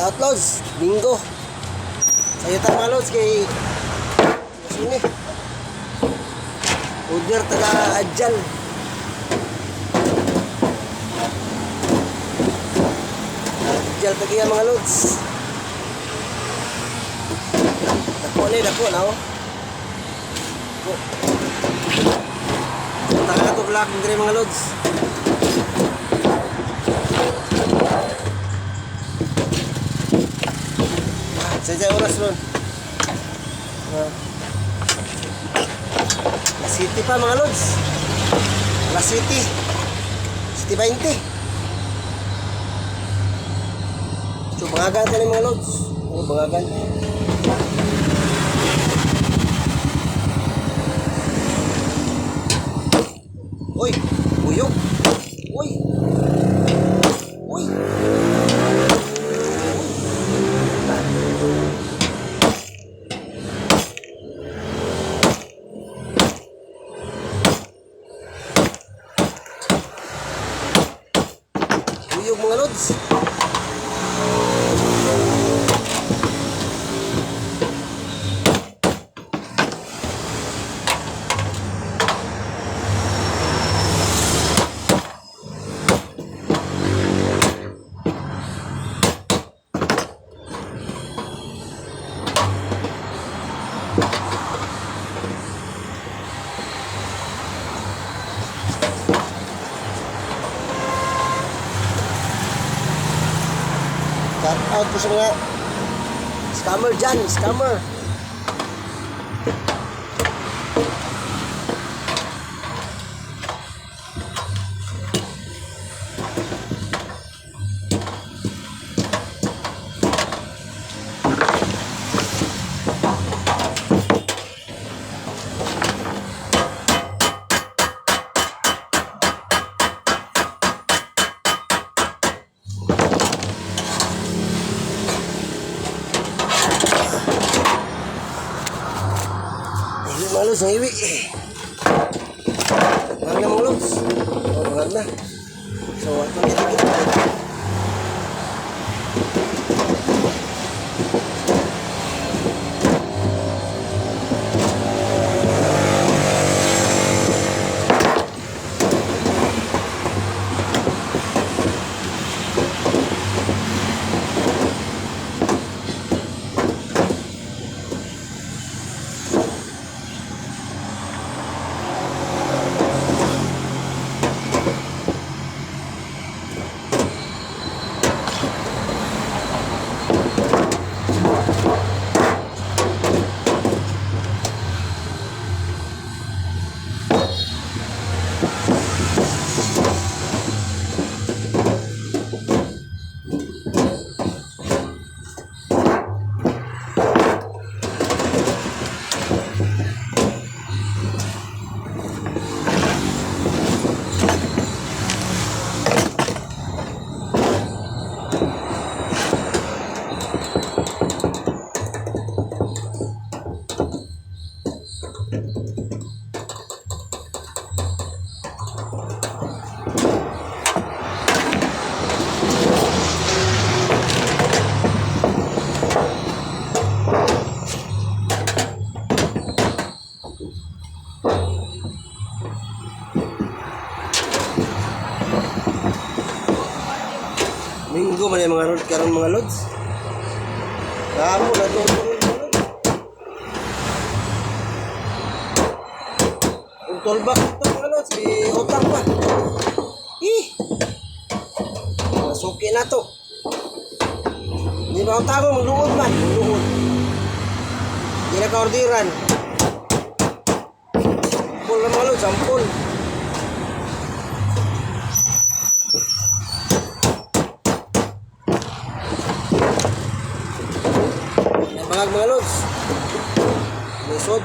Out, lods. Bingo. Sayo ta, mga lods, kay sini. Order taga Adjal. Adjal tagiya, mga lods. Dako ni, dako na oh. Dako. Taka na to black dire, mga lods. Ah, sa oras ron. Ah. La City pa, mga lods. La City. City 20. So bangagan ta ni, mga lods. Oh, bangagan. Uy, uyog. Uy. Uy. Uy. Uyog, mga lods. Shout out po sa mga scammer dyan, scammer. Iwi, mga lods, ang iwi. Bangag na, mga lods. Oh, bangag na. So, atong itikit. Minggo man yung mga road karon, mga lods. Kapo na to, mga lods. Yung tollback ito, mga lods, eh, utang pa. Eh! Masuki na to. Hindi ba utang mo, magluod man. Magluod. Hindi na ka-orderan. Sampol na, mga lods, sampol. Nabangag, mga lods. Lisod.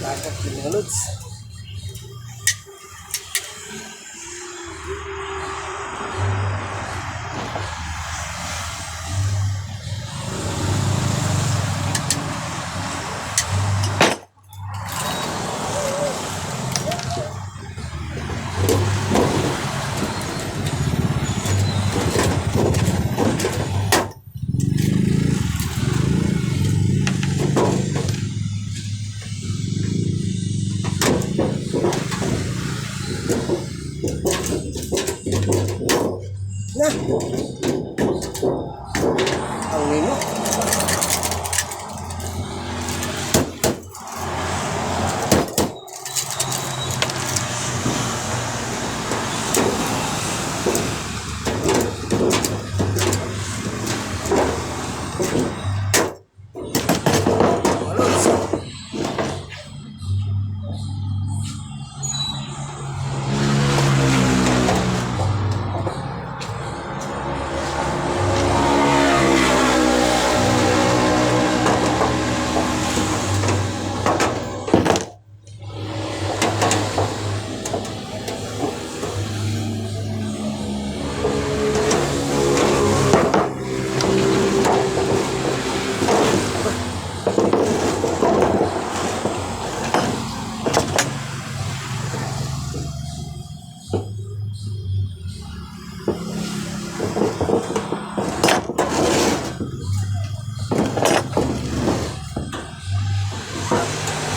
Tagak yung mga lods.